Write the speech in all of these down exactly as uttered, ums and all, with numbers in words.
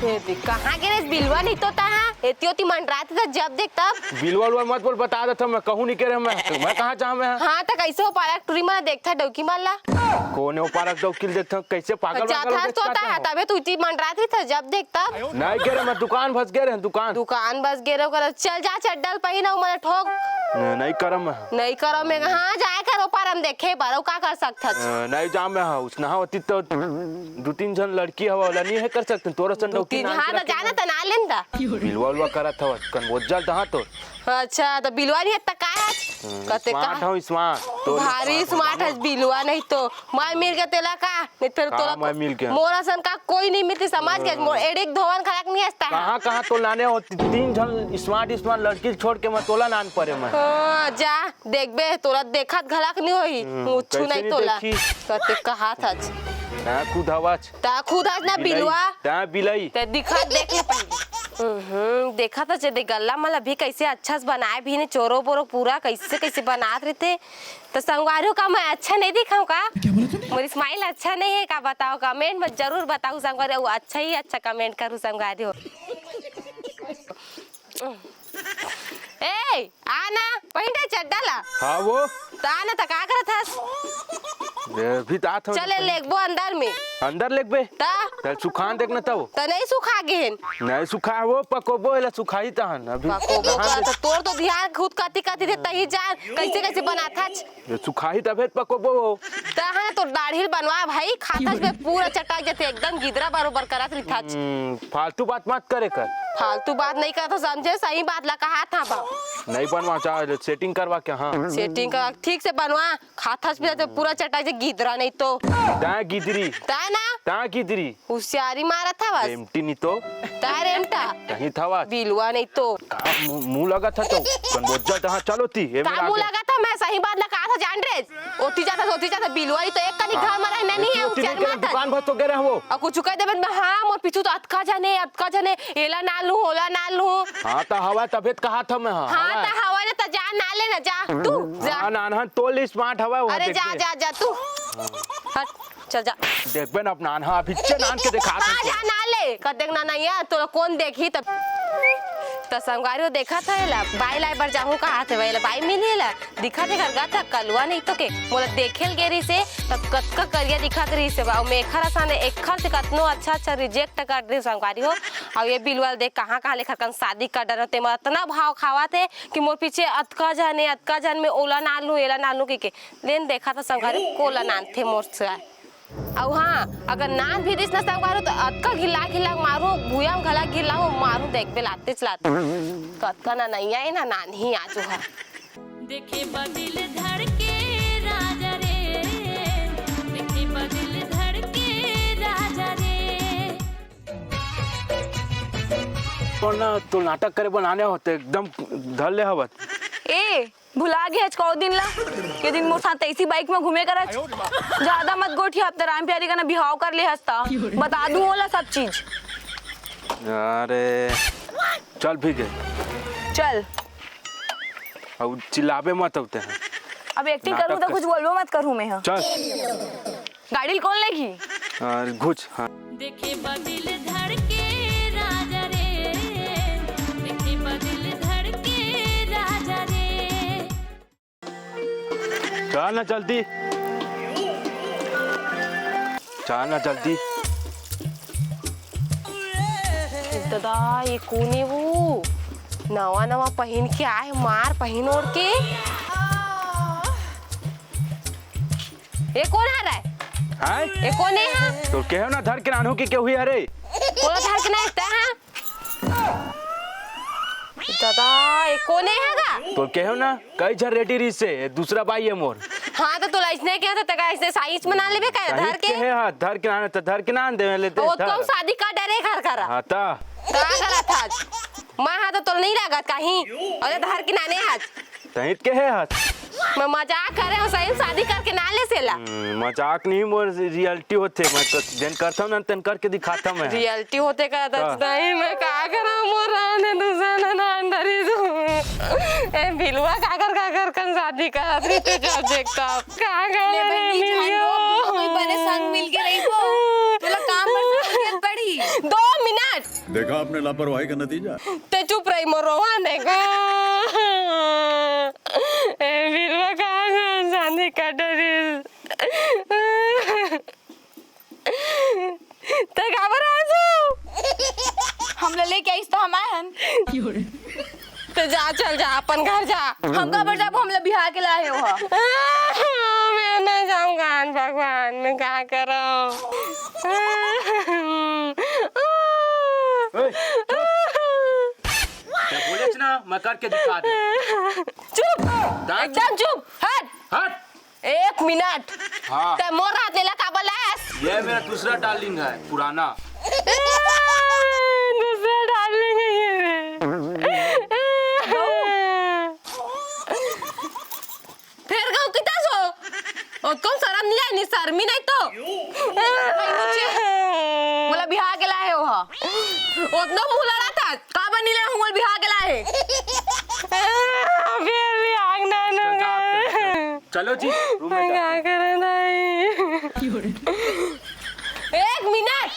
ए दे, कहाँ गे रेहेस बिलवा? नहीं तो तहाँ एती ओती मंडरात हे, जब देख तब। बिलवा उलवा मत बोल, बता देथंव मैं, कहूँ नहीं गे रहेंव मैं। मैं कहाँ जाहूँ मैं? हाँ, त कइसे ओ पारा के टूरी मन देखथस डौकी मन ला? कोन हे ओ पारा के डौकी ल देखथंव? कइसे पागल वागल हो जाथस तो तहाँ, तभे तो एती मंडरात रहिथस, जब देख तब। नहीं गे रहेंव मैं, दुकान भर गे रहेंव, दुकान। दुकान भर गे रहेंव, चल जा चड्डा ल पहिन अउ मन ठोक। न-, नहीं करंव मैं। नहीं करंव मैं, हाँ, जाए कर ओ पारा म देखे बर, अउ का कर सकथस? अ, नहीं जाहूँ मैं, हाँ, उसने हाँ, ओती तो दू तीन झन लड़की हवय, ओला नहीं हे कर सकतेन, तोर असन दू डौकी तीन, नान हाँ, के त रखे जाना हवय। त ना लेन दा। बिलवा उलवा करत हवय, कन बोझल तहाँ तो। अच्छा, त बिलवा नहीं हे त का हे? हम्म, कते smart का? हवय, smart। तोर भारी smart smart हवय। हस बिलवा, नहीं तो मैं मिल गे तेला का? नहीं फेर का तोला मैं मिल गे? मोर असन का कोई नहीं मिलती, समझ गे? मोर एड़े के धोवन खराक नहीं हस तहाँ। कहाँ, कहाँ तोला नाने हो? ती-, तीन झन smart, smart लड़की छोड़ के मैं तोला नान परे मैं। हाँ, जा। देखबे, तोला देखत घलाक नहीं होही, हम्म, मुच्छू कइसे नहीं नहीं तोला। देखी? कते कहाथस। तैं खुद हवच। तैं खुद हस ना बिलई, बिलवा। तैं बिलई। तैं दिखत देख ले पहिली। हम्म, देखत हस जे दे गल्ला मन ला भी कइसे अच्छा से बनाए भी ने, चोरो बोरो पूरा कइसे कइसे बनात रहिथे। त संगवारी हो, का मैं अच्छा नहीं दिखंव का? मोर smile अच्छा नहीं हे का? बताओ, comment में जरूर बताहू संगवारी हो, अच्छा ही अच्छा comment करहू संगवारी हो। ए, आ ना, पहिन ले चड्डा ला। हाँ वो। त आ ना, त का करत हस? ए, अभी त आत हंव। चल, ए, लेगबो अंदर में। अंदर लेगबे? त? त सुखान देख ना तब। त नहीं सुखा गे हे। नहीं सुखा हे वो, पकोबो, एला सुखाही तहन। अभी पकोबो कहाँ का, दे- त तोर तो धियान खुद कति कति दे, तही जान, कइसे कइसे बनाथस। ये सुखाही तभे त पकोबो हो। तहाँ तो दाढ़ी बनवा भाई, खाथस बे पूरा चटक जाथे, एकदम गिदरा बरोबर करत रहिथस। हम्म, फालतू बात मत करे कर। फालतू बात नहीं करत हंव, समझे, सही बात ला कहाथंव बा। नहीं बनवा, चाहे setting करवा के, हाँ। Setting कर, ठीक से बनवा, खाथस पीथस त पूरा चटक जाथे गिदरा नहीं तो। तैं गिदरी। तैं ना? तैं गिदरी। हुसियारी मारत हवस। रेमटी नहीं तो। तैं रेमटा। कहीं थवस। बिलवा नहीं तो। का मुँह, मुँह लगत हे तो? कन बोझल तहाँ चल ओती। ए का मेरा मुँह आगे। लगत हे? मैं सही बात ला कहाथंव जान रे। ओती जाथस, ओती जाथस, बिलवा नहीं तो एक कनी घर में रहना नहीं हे, ओती, ओती हुसियारी नहीं मारत। दुकान भर तो गे रहेंव वो। अउ कुछ कह देबे त मैं, हाँ, मोर पीछू तो अतका झन हे, अतका झन हे, एला ना लूँ, ओला ना लूँ। हाँ, त हवय तभे त कहाथंव मैं, हाँ, हाँ, हवय। त हवय ना, त जा ना ले ना, जा, तू, जा। हाँ, नानहन तोर ले smart हवय वो, अरे, जा, देखबे। जा, जा, तू। हट। चल जा। देखबे ना अपना नान, हाँ, अभी चे नान के देखा हाँ, जा ना ले, कतेक ना नहीं है, तोला कोन देखी तब। त संगवारी हो देखत हे ला, बाई लाए बर जाहूँ कहाथे, वही ला बाई मिली ला, दिखत हे घर गा था कलुआ नहीं तो के, मोला देखे ल गे रहिसे, तब कतका करिया दिखत रहिसे, अउ मैं एखर असन, एखर से कतनो अच्छा अच्छा reject कर दे संगवारी हो, अउ ये बिलवा ल देख कहाँ कहाँ ले एखर कन शादी कर डरे, ते मोर अतना भाव खावत हे कि मोर पीछे अतका झन हे, अतका झन में ओला ना लूँ, एला ना लूँ कहिके, लेन देखत हे संगवारी कोला नानथे मोर से। अउ हाँ, अगर नान भी दिस ना संगवारी हो, त अतका घिल्ला घिल्ला मारू, भुइयां म घला घिल्ला हो मारू, देखबे लाते चलाते। कतका ना नैया ए ना नान ही आजू हा। देखे बदिल धड़के राजा रे, देखे बदिल धड़के राजा रे। पर ना तो नाटक करे बनाने होते एकदम धर ले हवत। ए, भुला गे हच कौ दिन ला? के दिन मोर साथ ऐसी bike में घूमे करच। ज्यादा मत गोठिया, अब त राम प्यारी का ना बिहाव कर ले हस ता। बता दूं ओला सब चीज। अरे, चल भी गए। चल। अब चिल्लाबे मत होते हैं। अब acting करूँ तो कुछ बोलबो मत करूँ मैं, हाँ। चल। गाड़ी ल कोन लेगी? अरे, घुच, हाँ। देखे बदिल धड़के राजा रे, देखे बदिल धड़के राजा रे। चल ना जल्दी, चल ना जल्दी। दादा, ये कोन हे वो? नवा नवा पहिन के आए, मार पहिन ओढ़ के। ये कोन हरय? हाय? ये कोन हे हा? तो कहे ना धर के नानू की क्यों हुई हरे? कोन धर के ना इतना हा? दादा, ये कोन हे हा गा? तो कहे ना कई झन ready रहिसे, दूसरा बाई हे मोर। हाँ, तो तोला इसने कहे तो तका इसने साइज बना लेबे का धर के? कहे हा, धर के नान, तो धर के नान देवे लेते वो तो धर। हम शादी कर डरे घर करा। हाँ, ता। का करत हस? मैं हा तो तोला नहीं लागत कहीं। अरे धर के नाने हस। तहित के हे हस? मैं मजाक करे हूँ, सही में शादी करके ना ले सेला। हम्म, मजाक नहीं, मोर reality होथे। मैं तो जेन करथव ना, तेन करके दिखाथव मैं। Reality होथे का? हाँ। नहीं, मैं का करा, मोर रान हे, दूसरा ना, ना, अंडर ही तू। ए, बिलवा काकर, काकर कन शादी करत रहिथे, जब देखता। का करा ले बहिनी, रे, जान लो, मिलियो? कोई बने संग मिल के रही वो। तोला काम पर से पड़ी। दो मिनट। देखा आपने लापरवाही का नतीजा। ते चुप रही, मोर रोवा नहीं का। ए, बिरवा कहाँ गए? चांदी कटोरी। ते काबर आसू? हमला लेके आइस त हम आए हन। तो जा, चल जा, अपन घर जा। हम काबर जाबो? हमला बिहा के लाए हो हा। मैं नहीं जाऊंगा, भगवान, मैं का करो? ए, चुप। ते बोलेच ना, मैं करके दिखा दे। चुप, दांत एकदम चुप, हट। हट। एक मिनट। हाँ। ते मोर हाथ लेला काबर लायस? ये मेरा दूसरा डार्लिंग है, पुराना। दूसरा डार्लिंग है ये। फेर गऊ किता सो? ओ, कौन शरम नहीं आय, नहीं शर्मी नहीं तो। मोला बिहा के लाए हो हा। ओतना मुँह लड़ा था, काबर नहीं लाए हो, मोला बिहा के लाए। फेर भी आग ना ना। चलो जी, रूम में जाते हैं। एक मिनट,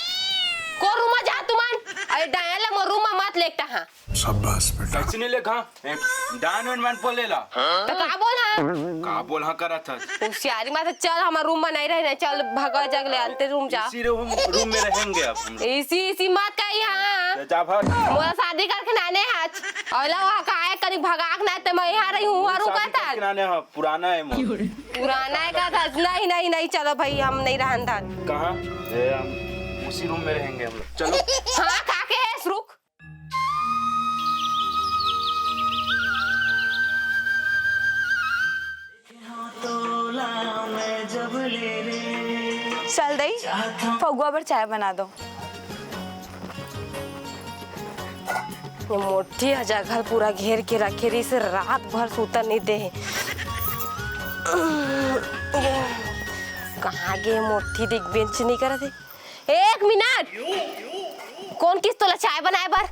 को रूम में जा तुमन। अरे डायन ला मोर रूम में मत लेकटा हाँ। शाबाश बेटा। कैसे नहीं लेखा? एक डायन वेन मन बोले ला। तो का बोल हाँ? का बोल हाँ करत हस? होशियारी मत चल, हमार रूम में नहीं रहे, चल भगा जग ले अंते रूम जा। इसी रूम, रूम में रहेंगे अब हम लोग। इसी, इसी मत कही हाँ। जा भाग। मोला शादी करके नाने हाच। औला वहाँ का आए कनी भगाक ना ते मैं यहाँ रही हूँ, और शादी रुका था। करके नाने हाँ, पुराना है मोर। पुराना है का था? नहीं, नहीं, नहीं, चलो भाई, हम नहीं रहन था। कहाँ? ए, हम उसी रूम में रहेंगे हम लोग। चलो। हाँ, का के है, रुक। चल दई, फगुआ बर चाय बना दो। ये मोटी ह जगह ल पूरा घेर के रखे रहिस, रात भर सूतन नइ दे हे। कहाँ गे मोटी, दिख बेंच नइ करत हे। एक मिनट, कोन किस तोला चाय बनाए बर?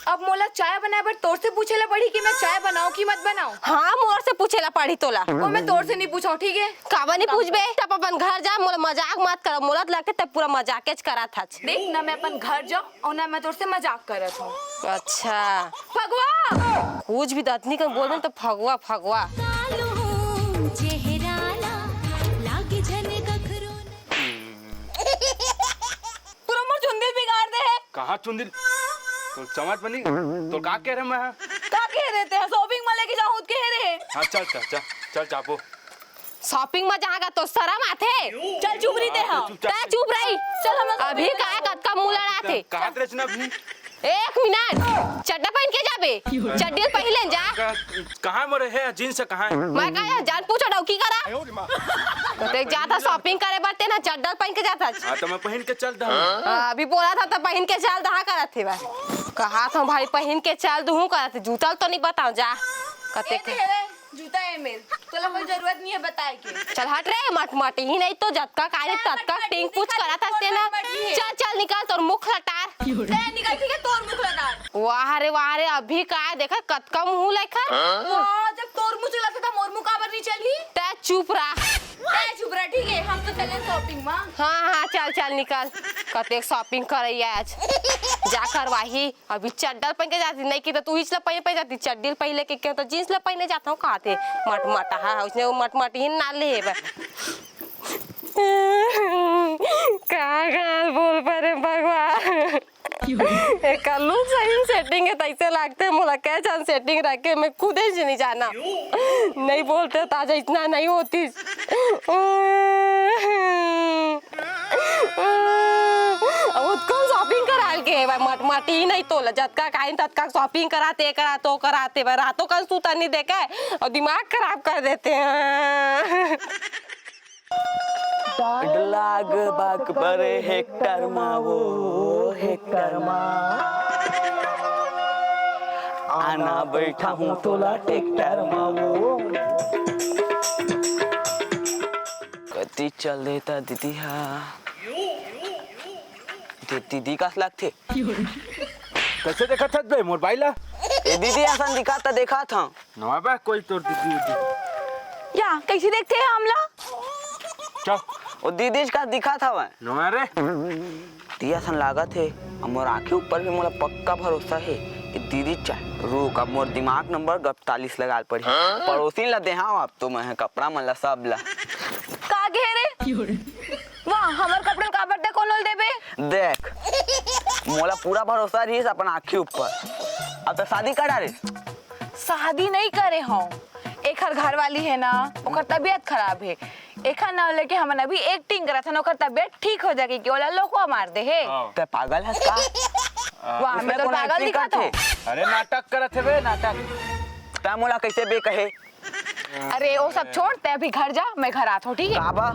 अब मोला चाय बनाए बर तोर से पूछे ला पड़ही कि मैं चाय बनाऊं कि मत बनाऊं? हाँ, मोर से पूछे ला पड़ही तोला। वो मैं तोर से नहीं पूछा, ठीक है? काबर नहीं पूछबे? तब अपन घर जा, मोला मजाक मत कर, मोला तो लगथे तब पूरा मजाकेच करत हच। देख ना, मैं अपन घर जाऊं और ना मैं तोर से मजाक करत हूँ। अच्छा। फगुआ! कुछ भी दतनी का बोल तो फगुआ, फगुआ। कालो चेहरा ला लागे झन कखरो न। पूरा मोर चुंदी बिगाड़ दे हे। कहाँ चुंदी? तो चमच बनी, तो का कह रहे मैं? का कह रहे थे? Shopping में लेके जाऊँ, कह रहे। हाँ, चल, चल, चल, चल, जाबो। Shopping में जहाँ का तो शर्म आथे। चल, चुप रही ते, हाँ। चुपचाप तै चुप रही। चल, हम अभी का कतका मुँह लड़ाथे। कहा रहे ना अभी? एक मिनट, चड्डा पहन के जाबे? चड्डी पहन ले जा। का-, कहाँ मोरे हे? Jeans कहाँ है? मैं कहा जान पूछो डौकी करा। तो देख जाता shopping करे बर ते ना चड्डा पहन के जाता। हाँ, तो मैं पहन के चल दहूँ। हाँ, अभी बोला था तो पहन के चल दहा करत हे भाई। कहा था भाई पहन के चल दूँ करत हे। जूता तो नहीं बताओ जा। कते ए, के तेरे जूता है मेर, तोला कोई जरूरत नहीं है बताए के। चल हट रे, मटमटी ही नहीं तो जतका काली ततका टिंग पूछ करत हस ते ना। चल, चल, निकल तोर मुख लटार। ते निकल, ठीक है, तोर मुख लटार। वाह रे, वाह रे, अभी का है, देखा कतका मुँह लेखा। वाह, जब तोर मुँह चलत हे, त मोर मुँह काबर नहीं चलही? ते चुप रह। ते चुप रह, ठीक है, हम तो चले shopping में। हाँ, हाँ, चल, चल, निकल। कतेक shopping करैया आज। जा करवाही। अभी चड्डा ल पहिन के जाती, नहीं कि तो तू इच ला पहिन, पहिन जाती, चड्डी ल पहिन लेके क्यों तो jeans ला पहिने जाता हूँ, कहा थे मटमटा है, उसने वो मटमटी ही ना ले बा। का गाल बोल परे भगवान। ए कल्लू सही में setting है, तैसे लागथे मोला कै झन setting रखे, मैं खुदे से नहीं जाना। नहीं बोलते ताजा इतना नहीं होती। अब खुद कौन shopping करा के हे भाई, मटमटी ही नहीं तोला, जतका काइन ततका shopping कराते, करा तो कराते भाई, रातों का सूता नहीं देखे और दिमाग खराब कर देते हैं। लाग बाग बरे हेक्टर मा वो हेक्टर मा आना बैठा हूँ तोला ट्रैक्टर मा वो। कति चल देता दीदी हा। दीदी कस लगथे? कैसे देखत हस बे मोर बाई ला? ए दीदी असन दिखत त देखत हंव। नवा बा कोई तोर दीदी उदी। या, कैसे देखथे हमला? चल। ओ दीदी का दिखत हवय। नवा रे। नकटी असन लागत हे। अब मोर आँखी ऊपर भी मोला पक्का भरोसा हे कि दीदी चाय। रुक, अब मोर दिमाग नंबर गपतालीस लगाल पड़ही। पड़ोसी ला देहाव अब तो मैं कपड़ा मन ला सब ला। का घेरे? वाह, हमर कपड़ा ल काबर ते कोनो ल देबे? देख, मोला पूरा भरोसा रहिस अपन आँखी ऊपर। अब तो शादी कर डारे। शादी नहीं करे हूँ, एखर घर वाली है ना, ओकर तबीयत खराब है। एखर नाव लेके हमन अभी एक्टिंग करत हन, ओकर तबीयत ठीक हो जाके कि ओला लोकवा मार दे हे। हाँ। ते पागल हस का? वाह, मैं तो पागल दिखत हूँ। अरे नाटक करत हे बे, नाटक। ते मोला कैसे बे कहे? अरे, वो सब छोड़, ते अभी घर जा, मैं घर आत हूँ, ठीक है? काबा?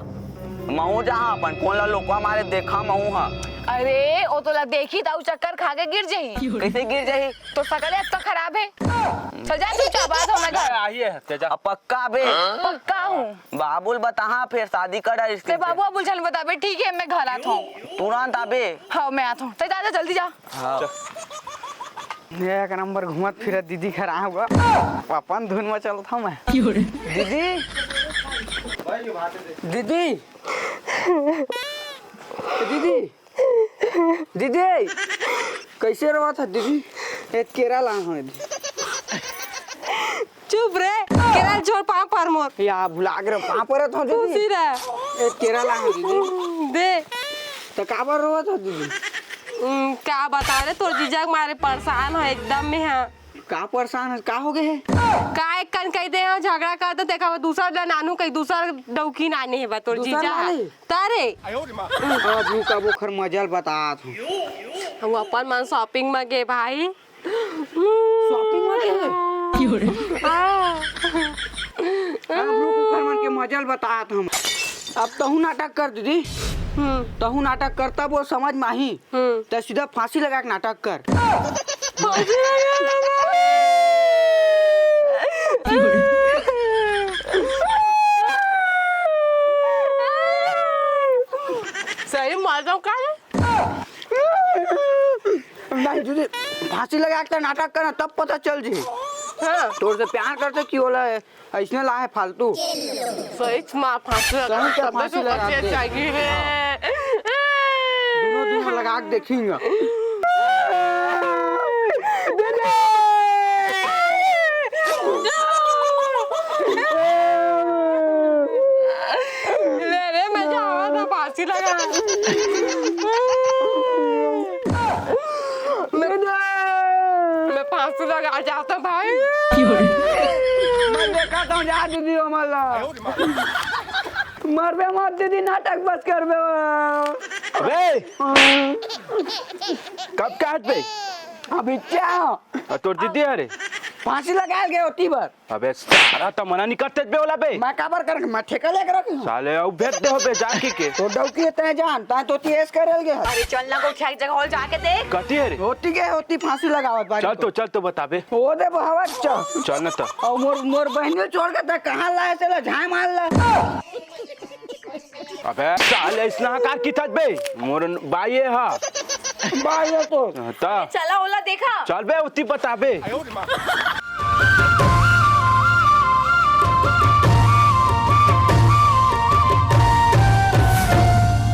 महू जहाँ अपन कोन ला लोकवा मारे देखा महू हा। अरे, वो तो ला देखी, ताऊ चक्कर खा के गिर जाही। कैसे गिर जाही? तो सकल अतका खराब है। चल जा चुपचाप, आत हूँ मैं घर। आही है, तेजा। अब पक्का बे? पक्का हूँ। बाबू ल बताहा, फिर शादी कर डारिस ते। बाबू, बाबू झन बताबे, ठीक है, मैं घर आत हूँ। तुरंत आबे। हाँ, मैं आत हूँ। ते जा, जा, जल्दी जा। हाँ। एक नंबर घूमत फिरत दीदी घर आए हुआ। अपन धुन में चलत हूँ मैं। दीदी, दीदी, दीदी, दीदी, कैसे रोवत हस दीदी? एक केरा लाए हूँ दीदी। चुप रे, केरा छोड़, पाँव पर मोर। या भुला गे रे, पाँव परत हूँ दीदी। खुशी रह। एक केरा लाए हूँ दीदी। दे। तो काबर रोवत हस दीदी? हम्म, का बता रे, तोर जीजा के मारे परेशान हो एकदम में, हाँ। का परेशान है? का हो गए है? का एक कन कह दे, हाँ, झगड़ा कर दे, देखा वो दूसर ला नानू कहीं दूसर डौकी नाने है बा तोर दूसर जीजा। नाने? तारे। अब रुक, अब ओखर मजल बतात हूँ। वो अपन मन shopping में गए भाई। Shopping में गए है? हाँ। अब रुक, ओखर मन के मजल बतात हम। अब तहू नाटक कर दीदी। हम्म। तहू नाटक कर, तब वो समझ में आही। हम्म। त सीधा फांसी लगा के नाटक कर। सही मर जाऊं का रे? नहीं दीदी, फांसी लगा के नाटक करना, तब पता चल जी। हाँ। तोर से प्यार करते कि बोला है, ऐसने ला है फालतू। सही मा फांसी लगा, तहूँ के तबे फांसी तो लगा बचे दे। चाहिए रे। दोनों, दोनों लगा के देखेंगे। ले रे, मैं जावा था फांसी लगा। मैं, मैं फांसी लगा जाता भाई। मैं देखा था जा दीदी हमारा। मरबे मत दीदी, नाटक बस करबे। अबे! कब का हट बे? अभी क्या? आ, तोर दीदी अरे? फांसी लगा गए होती बार। अबे सारा तो मना नहीं करते बे ओला बे। मैं काबर कर, मैं ठेका लेकर रखी हूँ। साले, अउ भेज दे हो बे जाके के। तो डौकी तय जान, तय तो ती ऐस कर गए। अरे चल ना, को क्या जगह हॉल जाके देख। कती है रे? होती के होती फांसी लगावत बारी चल को। तो, चल तो बता बे। ओ दे बहावत चल। चल ना तो। और मोर, मोर बहन छोड़ के तय कहाँ लाए चला, झाय मार ला। अबे साले, इसना कार की थत बे? मोर बाई है हा। बाई है तो। ता। चला ओला देखा। चल बे, उती बता बे।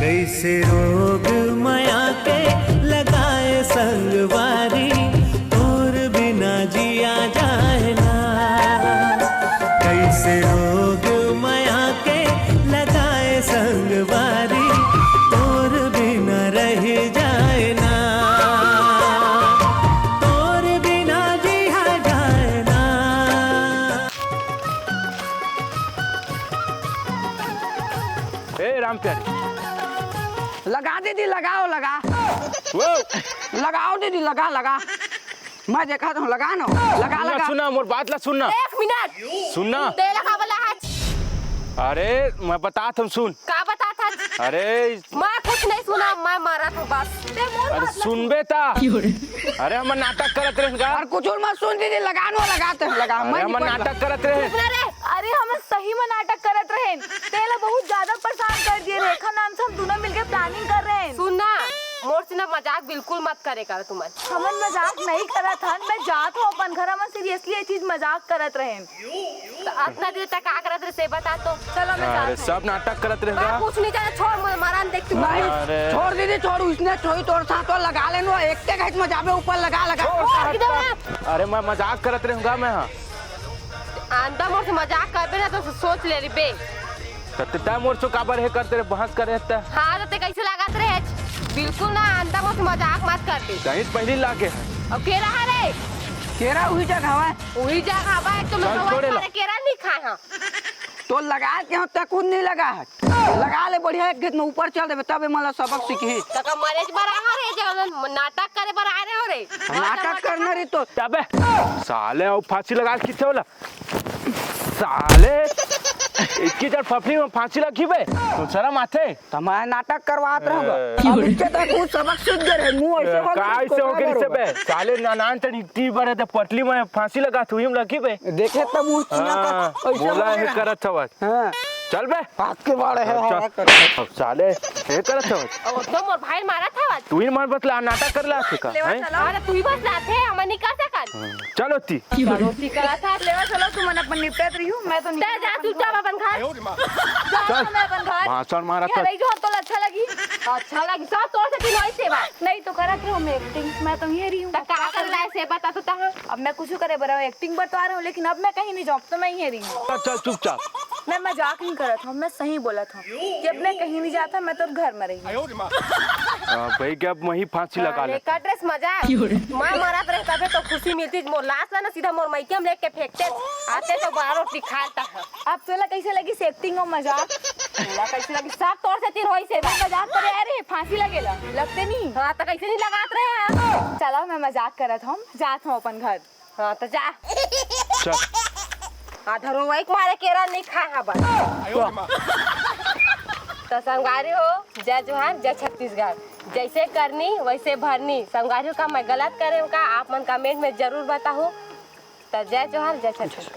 कैसे रोग मया के लगाए संगवारी, तोर बिना जिया जाए ना। कैसे रोग मया के लगाए संगवारी, तोर बिना रह जाए ना, तोर बिना जिया जाए ना। ए राम प्यारी। लगा दीदी, लगाओ, लगा। वो। लगाओ दीदी, लगा, लगा। मैं देखा तो लगा ना, लगा, सुनना, लगा। सुनना, मोर बात ला सुनना। एक मिनट। सुनना। तेला का बोला है? अरे, मैं बतात हूँ, सुन। का बतात हस? अरे। मैं कुछ नहीं सुना, मैं मरत हूँ बस। ते मोर अरे, बात ला सुनबे ता। अरे, हम नाटक करत रहेन का? अरे, कुछ और मत सुन दीदी, लगा नो, लगाते हैं, लगा, अरे, मैं हम नहीं नाटक करत रहेन। सुन रे, अरे, हम सही में नाटक करत रहेन। तेला बहुत ज्यादा परेशान कर दिए रे। खनान से हम दोनों मिलके planning कर रहे हैं। सुन ना, मोर से ना मजाक बिल्कुल मत करे कर तुमन। हमन मजाक नहीं करत हन, मैं जात हूँ अपन घर में seriously ये चीज मजाक करत रहे। तो अतना देर तक का करत रहे से बता तो। चलो मैं अरे जात हूँ। सब नाटक करत मैं रहेगा। कुछ नहीं जाना, छोड़, म- मरण देख तू। नहीं, अरे। छोड़ दीदी, छोड़, उसने छोड़ी तोर साथ तो लगा लेनु, एक के घाट में जाबे ऊपर लगा लगा। छोड़ के दे। अरे मैं मजाक करत रहूंगा मैं। हाँ। आंदा मोर से मजाक करबे ना तो सोच ले रिबे। त ते तय मोर से काबर हे करते रे, बहस करे त। हाँ तो ते कैसे लागत रहे? बिल्कुल ना, आंदा मोर से मजाक मत कर दे। कहीं पहली लागे है। अब केरा है रे? केरा उही जगह हवा। वही जगह हवा है तो मैं चल, हवा छोड़े ला। सारे केरा नहीं खाए हाँ। तो लगा के हम तक खुद नहीं लगा है। लगा ले बढ़िया, एक घेत में ऊपर चल देबे, तबे मला सबक सीखी। तका मरे बर आए हो रे, जब नाटक करे बर आए रहे हो रे। नाटक करना रे तो। अबे साले, वो फांसी लगा के खींचे वाला साले, इक्की जन फफली में फांसी लगी बे, तो शर्म आथे। तुम्हारे नाटक करवात रहूंगा। अब इनके तक कुछ सबक सीख गए रहे, मुंह ऐसे हो का ऐसे हो गई से बे? साले नानान तनी टी बरे ते पटली में फांसी लगा तू ही लगी बे। देखे तब मुंह चिना हाँ, कर ऐसे बोला हो है गया। करत हवत। हाँ। चल बे। हाथ के बाड़े है, चल। हवा कर। अब साले ये करत हवत। अब तो मोर भाई मारा था आज। तू ही मार बतला, नाटक कर ला से का, लेवा हैं? चलो। अरे तू ही बस लाते, हम नहीं कर सकत। चलो ती। चलो ठीक करा था। लेवा चलो, तुम मन अपन निपटत रही हूँ, मैं तो ते निकल जा चुपचाप अपन घर। जाओ मैं अपन घर। भाषण मारा क्या था। रही जो तो अच्छा लगी। अच्छा लगी सब तोर से तीनों ही सेवा। नहीं तो करत रहो मैं एक्टिंग, मैं तो यही रही हूँ। तो का कर लाए से बता तो तहाँ। अब मैं कुछ करे बरा एक्टिंग बर तो आ रहा हूँ, लेकिन अब मैं कहीं नहीं जाऊँ, तो मैं यही रही हूँ। चल चुपचाप। मैं मजाक नहीं करत हूँ, मैं सही बोलत हूँ कि अब मैं कहीं नहीं जाता, मैं तो घर में रही हूँ। हाँ, भाई के अब वही फांसी लगा ले। का ड्रेस मजाक। मैं मरत रहे तबे तो खुशी मिलती, मोर लाश ला ना सीधा मोर मैके में लेके फेंकते, आते तो बड़ा रोटी खालता। अब तोला कैसे लगी से एक्टिंग और मजाक? तोला कैसे लगी? सब तोर से तीन होई से बा। मजाक करे, अरे फांसी लगेला, लगते नहीं। हाँ तो कैसे नहीं लगात रहे हैं? चलो मैं मजाक करत हूँ, जात हूँ अपन घर। हाँ तो जा। चल। आधा रोवई के मारे केरा नहीं खाए हबन। तो संगवारी हो, जय जोहार, जय छत्तीसगढ़। जैसे करनी वैसे भरनी। संगवारी हो, का मैं गलत करे हूँ का? आप मन कमेंट में जरूर बताओ। तो जय जोहार, जय छत्तीसगढ़।